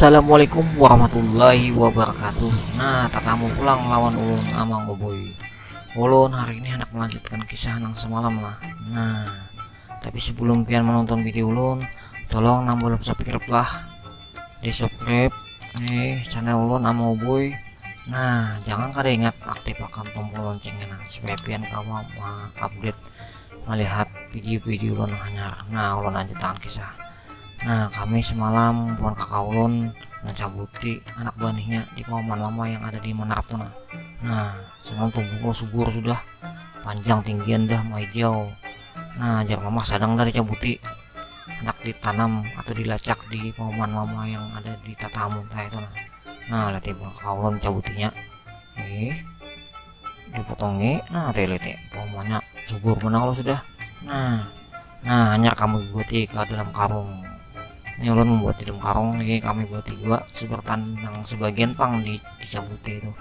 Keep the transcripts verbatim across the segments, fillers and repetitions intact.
Assalamualaikum warahmatullahi wabarakatuh. Nah, tatamu pulang lawan ulun Amang Ubuy. Ulun hari ini hendak melanjutkan kisah nang semalam lah. Nah, tapi sebelum pian menonton video ulun, tolong nang belum subscribe lah, di subscribe nih channel ulun Amang Ubuy. Nah, jangan kada ingat aktifkan tombol loncengnya nah, supaya pian kawa update melihat video-video ulun hanyar. Nah, ulun lanjutkan kisah. Nah, kami semalam buhan kakak ulun mencabuti anak banihnya di paman mama yang ada di Menarap tuh nah. Nah, semalam tubuh ulun subur sudah, panjang tinggian dah, mahijau. Nah, jar mama sadang dah dicabuti, hendak ditanam atau dilacak di paman mama yang ada di tatamun tah itu nah. Nah, lihat ibu kakak ulun mencabutinya. Ih, dipotongi. Nah, tele te pamannya subur mana kalau sudah. Nah, nah, hanyar kami buati ke dalam karung. Ini ulun membuat di dalam karung, ini kami buati juga sebertan yang sebagian pang di, dicabuti itu.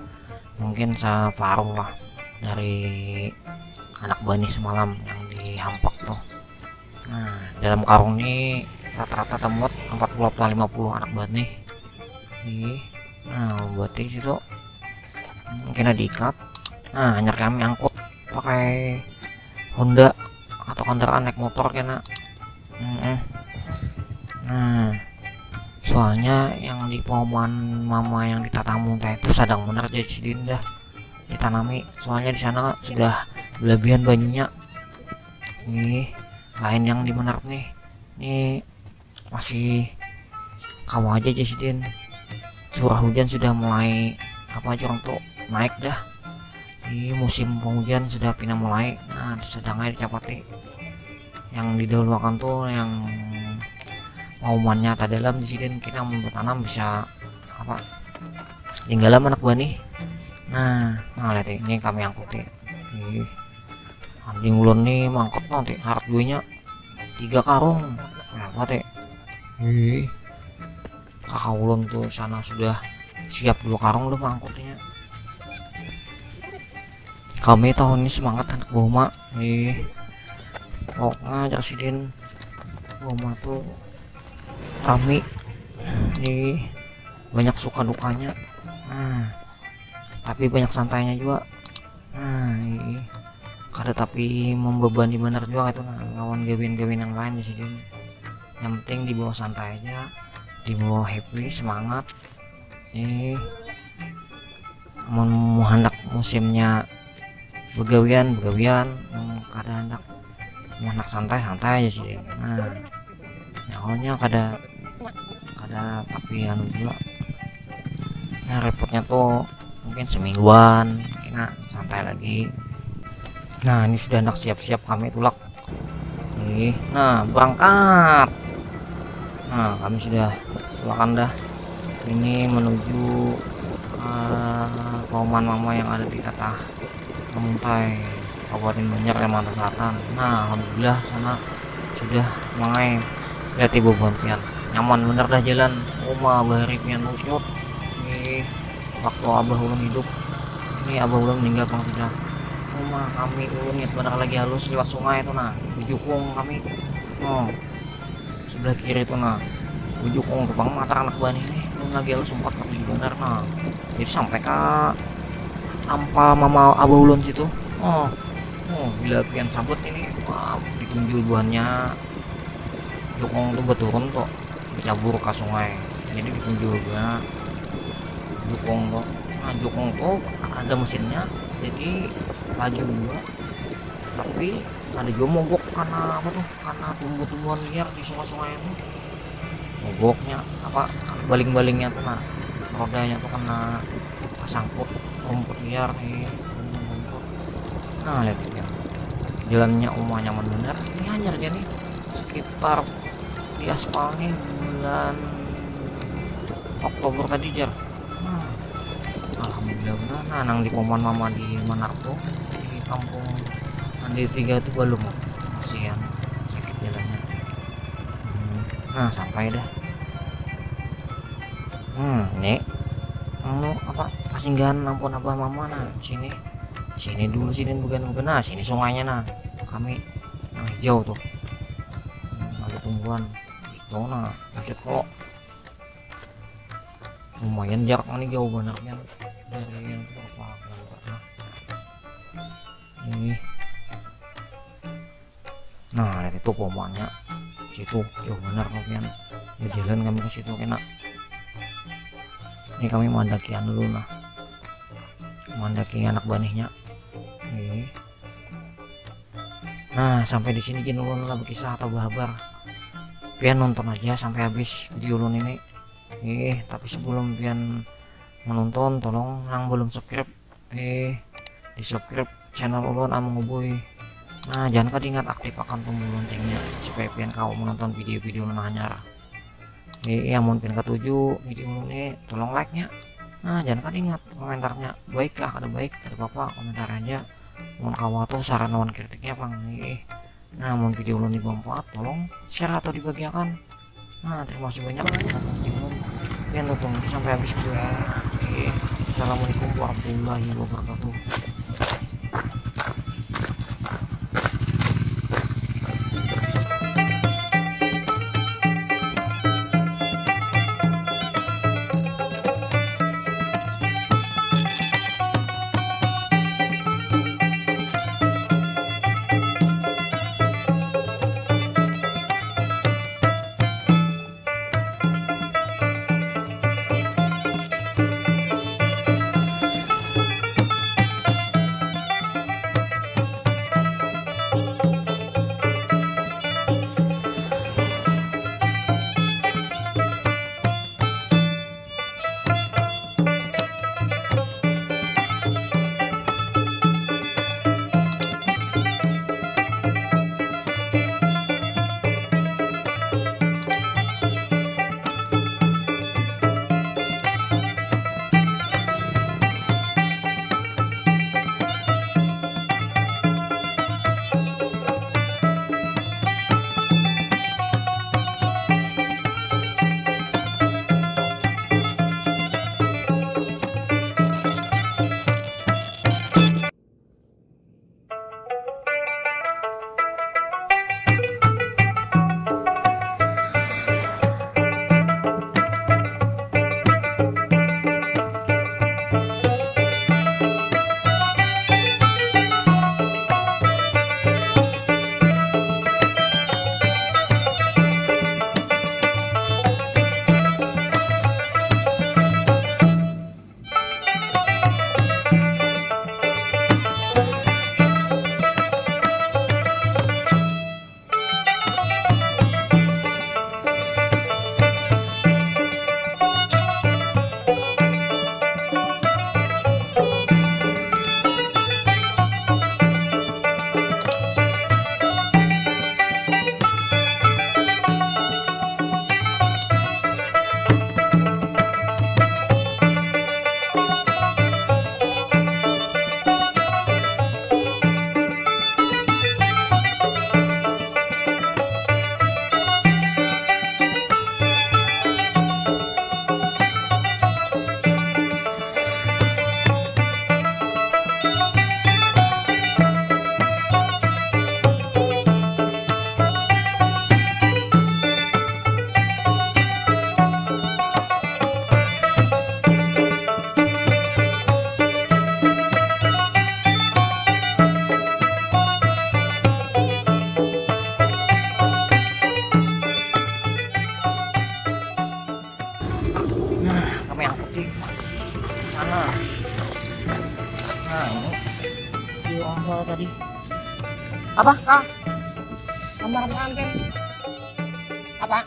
Mungkin separuh lah dari anak banih semalam yang dihampak tuh. Nah, dalam karung ini rata-rata temut empat puluh atau lima puluh anak banih. Ih, nah, buati situ mungkin ada diikat. Nah, hanyar kami angkut pakai Honda atau kendaraan naik motor kena. Mm-mm. Nah, soalnya yang di paman mama yang di tatamun teh itu sadang bener jadi sidin dah ditanami. Soalnya di sana sudah berlebihan banyunya. Ih, lain yang di Menarap nih. Ini masih kawa aja, jar sidin. Curah hujan sudah mulai, apa aja orang tuh, naik dah. Ini musim penghujan sudah pina mulai. Nah, sedang aja dicapati. Yang didahuluakan tuh yang pamannya tadalam, jar sidin, kena mun bertanam bisa apa, tinggalam anak banih. Nah, nah, lihat ini kami angkuti. Ih, anjing ulun nih mangkut nanti harat duanya tiga karung. Kenapa teh? Ih, kakak ulun tuh sana sudah siap dua karung udah mangkutnya. Kami tahun ini semangat anak Boma. Ih, pokoknya jar sidin, Boma tuh rami. Ih, banyak suka dukanya. Nah, tapi banyak santainya juga. Nah, ih, kada tapi membebani bener juga itu nah, lawan gawian-gawian yang lain di sini. Yang penting dibawa santai aja, dibawa happy, semangat. Eh, mun mau hendak musimnya begawian, begawian. Hmm, kada hendak, mau hendak santai, santai aja sih. Nah, ya, pokoknya kada, kada tapi anu juga. Nah, repotnya tuh mungkin semingguan, kena santai lagi. Nah, ini sudah hendak siap-siap kami tulak. Ih, nah, berangkat. Nah, kami sudah tulakan dah. Ini menuju, eh, paman mama yang ada di Tatah Muntai, Kabupaten Banjar, Kalimantan Selatan. Nah, alhamdulillah sana sudah mangai. Lihat ibu bantian. Nyaman bener dah jalan. Uma bahari pian lucut. Ih, waktu abah ulun hidup. Ini abah ulun meninggal pang sudah. Uma kami ulun ingat bener lagi halus lewat sungai itu nah. Bejukung kami. Oh, sebelah kiri itu nah. Bejukung tuh pang mata anak banih nih. Ulun lagi halus umpat kaki bener nah. Jadi sampai ke ampal mama abah ulun situ. Oh, oh, bila pian sabut ini, wah, ditunjul buahnya. Jukung tuh beturun tuh, bercabur ke sungai. Jadi ditunjul juga jukung tuh. Nah, jukung tuh ada mesinnya, jadi laju juga. Tapi ada juga mogok karena apa tuh? Karena tumbuh-tumbuhan liar di sungai-sungai itu. Mogoknya apa? Baling-balingnya tuh nah, rodanya tuh kena sangkut rumput liar nih. Nah, lihat ya. Jalannya uma nyaman bener. Ini hanyar aja nih. Sekitar di aspal nih bulan Oktober tadi, jar. Nah, alhamdulillah benar. Nah, nang di paman mama di Menarap tuh, di kampung Andi tiga tuh belum, masih yang sakit jalannya. Hmm, nah, sampai dah. Hmm, ini anu apa, pasinggahan ampun abah mama nah, sini. Sini dulu sini bukan bukan nah, sini sungainya nah. Kami nang hijau tuh. Hmm, ada tumbuhan. Itu nah, lanjut kok. Lumayan jaraknya nih, jauh banget kan dari yang berapa kilometer. Nih. Nah, lihat itu pomanya. Situ jauh benar kopian. Berjalan kami ke situ kena. Ini kami mandaki anu dulu nah. Mandaki anak banihnya. Nih. Nah, sampai di sini gini ulun lah berkisah atau berhabar. Pian nonton aja sampai habis video ulun ini. Nih, tapi sebelum pian menonton, tolong nang belum subscribe, eh, di subscribe channel ulun Amang Ubuy. Nah, jangan kada ingat aktifkan tombol loncengnya supaya pian kawa menonton video-video ulun hanyar. Eh, yang mun pian katuju video ulun ni, tolong like nya. Nah, jangan kada ingat komentarnya, baik kah kada baik, kada apa-apa, komentar aja. Mun kawa tuh saran lawan kritiknya pang nih. Nah, mun video ulun ini bermanfaat, tolong share atau dibagiakan. Nah, terima kasih banyak. Pian tonton sampai habis video ini. Oke. Assalamualaikum warahmatullahi wabarakatuh. Nah, kami angkuti sana. Nah, ini di ongkol tadi. Apa, Kang? Kamar pengantin. Apa?